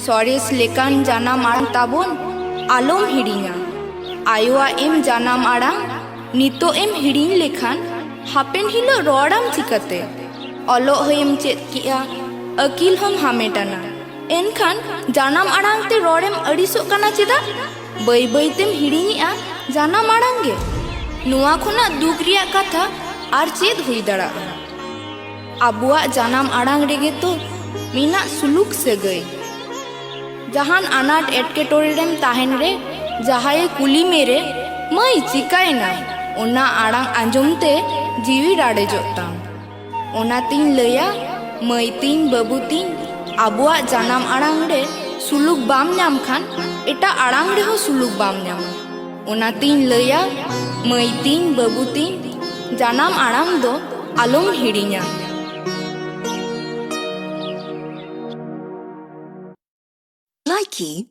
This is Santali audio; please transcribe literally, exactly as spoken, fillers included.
ᱥᱚᱨᱮᱥ ᱞᱮᱠᱟᱱ ᱡᱟᱱᱟᱢ ᱟᱲᱟᱝ ᱛᱟᱵᱚᱱ ᱟᱞᱚᱢ ᱦᱤᱲᱤᱧᱟ᱾ ᱟᱭᱳᱣᱟᱜ ᱮᱢ ᱡᱟᱱᱟᱢ ᱟᱲᱟᱝ ᱱᱤᱛᱚᱜ ᱮᱢ ᱦᱤᱲᱤᱧ ᱞᱮᱠᱷᱟᱱ ᱦᱟᱯᱮᱱ ᱦᱤᱞᱳᱜ ᱨᱚᱲᱟᱢ ᱪᱤᱠᱟᱹᱛᱮ? ᱚᱞᱚᱜ ᱦᱚᱸᱭᱮᱢ ᱪᱮᱫ ᱠᱮᱜᱼᱟ, ᱟᱹᱠᱤᱞ ᱦᱚᱸᱢ ᱦᱟᱢᱮᱴ ᱟᱱᱟ, ᱮᱱᱠᱷᱟᱱ ᱡᱟᱱᱟᱢ ᱟᱲᱟᱝ ᱛᱮ ᱨᱚᱲᱮᱢ ᱟᱹᱲᱤᱥᱚᱜ ᱠᱟᱱᱟ ᱪᱮᱫᱟᱜ? ᱵᱟᱹᱭ ᱵᱟᱹᱭ ᱛᱮᱢ ᱦᱤᱲᱤᱧᱮᱜᱼᱟ ᱡᱟᱱᱟᱢ ᱟᱲᱟᱝ ᱜᱮ᱾ ᱱᱚᱣᱟ ᱠᱷᱚᱱᱟᱜ ᱫᱩᱠ ᱨᱮᱭᱟᱜ ᱠᱟᱛᱷᱟ ᱟᱨ ᱪᱮᱫ ᱦᱩᱭ ᱫᱟᱲᱮᱭᱟᱜᱼᱟ? ᱟᱵᱚᱣᱟᱜ ᱡᱟᱱᱟᱢ ᱟᱲᱟᱝ ᱨᱮᱜᱮ ᱛᱚ ᱢᱮᱱᱟᱜ ᱥᱩᱞᱩᱠ ᱥᱟᱹᱜᱟᱹᱭ᱾ ᱡᱟᱦᱟᱱ ᱟᱱᱟᱴ ᱮᱴᱠᱮᱴᱚᱬᱮ ᱨᱮᱢ ᱛᱟᱦᱮᱱ ᱨᱮ, ᱡᱟᱦᱟᱸᱭᱮ ᱠᱩᱞᱤ ᱢᱮᱨᱮ, "ᱢᱟᱹᱭ, ᱪᱤᱠᱟᱹᱭᱮᱱᱟ?" ᱚᱱᱟ ᱟᱲᱟᱝ ᱟᱸᱡᱚᱢ ᱛᱮ ᱡᱤᱣᱤ ᱨᱟᱲᱮᱡᱚᱜ ᱛᱟᱢ᱾ ᱚᱱᱟᱛᱤᱧ ᱞᱟᱹᱭᱟ, ᱢᱟᱹᱭ ᱛᱤᱧ, ᱵᱟᱹᱵᱩ ᱛᱤᱧ, ᱟᱵᱚᱣᱟᱜ ᱡᱟᱱᱟᱢ ᱟᱲᱟᱝ ᱨᱮ ᱥᱩᱞᱩᱠ ᱵᱟᱢ ᱧᱟᱢ ᱠᱷᱟᱱ ᱮᱴᱟᱜ ᱟᱲᱟᱝ ᱨᱮᱦᱚᱸ ᱥᱩᱞᱩᱠ ᱵᱟᱢ ᱧᱟᱢᱟ᱾ ᱚᱱᱟᱛᱤᱧ ᱞᱟᱹᱭᱟ, ᱢᱟᱹᱭ ᱛᱤᱧ, ᱵᱟᱹᱵᱩ ᱛᱤᱧ, ᱡᱟᱱᱟᱢ ᱟᱲᱟᱝ ᱫᱚ ᱟᱞᱚᱢ ᱦᱤᱲᱤᱧᱟ᱾ Likey